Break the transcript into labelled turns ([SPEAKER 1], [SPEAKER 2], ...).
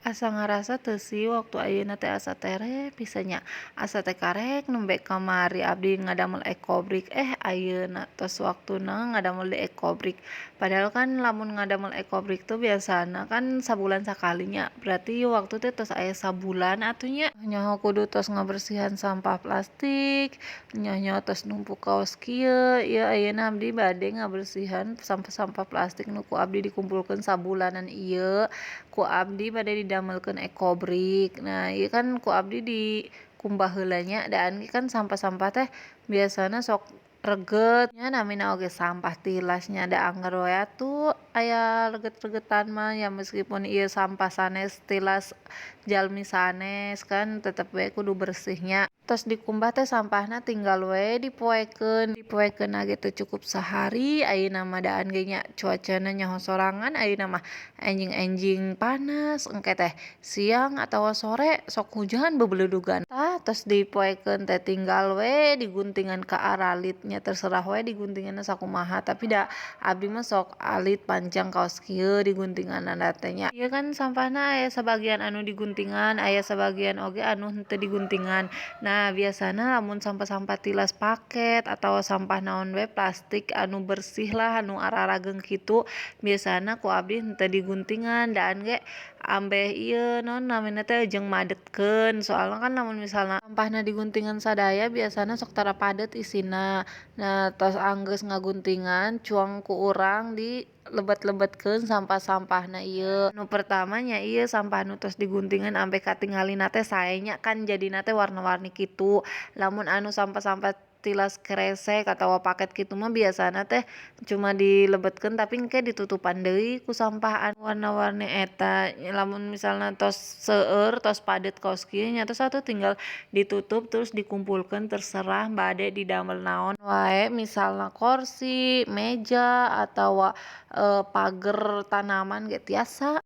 [SPEAKER 1] Asa ngarasa teu sih waktu ayeuna teh asa tereh pisan nya. Asa teh karek nembe kamari abdi ngadamel ekobrik, eh ayeuna tos waktuna ngadamel di ekobrik. Padahal kan lamun ngadamel ekobrik tuh biasana kan sabulan sakali nya, berarti ieu waktu teh tos aya sabulan atuh nya. Nyaho kudu tos ngabersihan sampah plastik, nyaho tos numpuk kaos kieu. Ieu ayeuna abdi bade ngabersihan sampah-sampah plastik nu ku abdi dikumpulkeun sabulanan ieu, ku abdi bade didamelkeun ekobrik. Nah, ieu kan ku abdi dikumbah heula nya, daan ge kan sampah-sampah teh biasana sok reget nya, namina oge sampah tilas nya, da angger we atuh aya reget-regetan mah ya. Meskipun ieu sampah sanes tilas jalmi sanes, kan tetep we kudu bersih nya. Tos dikumbah teh sampahna tinggal we dipoekeun, dipoekeunna ge teu cukup sahari ayeuna mah, daan ge nya cuacana nyaho sorangan ayeuna mah, enjing-enjing panas, engke teh siang atawa sore sok hujan bebeledugan. Tah, tos dipoekeun teh tinggal we diguntingan ka aralit nya, terserah we diguntinganna sakumaha, tapi da abdi mah sok alit panjang kaos kieu diguntinganna teh nya. Ieu kan sampahna aya sabagian anu diguntingan, aya sabagian oge anu henteu diguntingan. Nah, biasana lamun sampah-sampah tilas paket atawa sampah naon we plastik anu bersih lah, anu ararageng kitu, biasana ku abdi henteu diguntingan, daan ge ambeh ieu naon namina teh jeung madetkeun. Soalna kan lamun misalna sampahna diguntingan sadaya, biasana sok tara padet isina. Nah, tos anggeus ngaguntingan, cuang ku urang di lebet-lebetkeun sampah-sampahna ieu. Nu pertama nya ieu sampah nu tos diguntingan, ambeh katingalina teh sae nya, kan jadina teh warna-warni kitu. Lamun anu sampah-sampah tilas kresek atawa paket kitu mah biasana teh cuma dilebetkeun, tapi engke ditutupan deui ku sampah anu warna-warni eta. Lamun misalna tos seueur, tos padet kaos kieu nya, tos atuh tinggal ditutup terus dikumpulkeun, terserah bade didamel naon wae, misalna korsi, meja, atawa pager tanaman ge tiasa.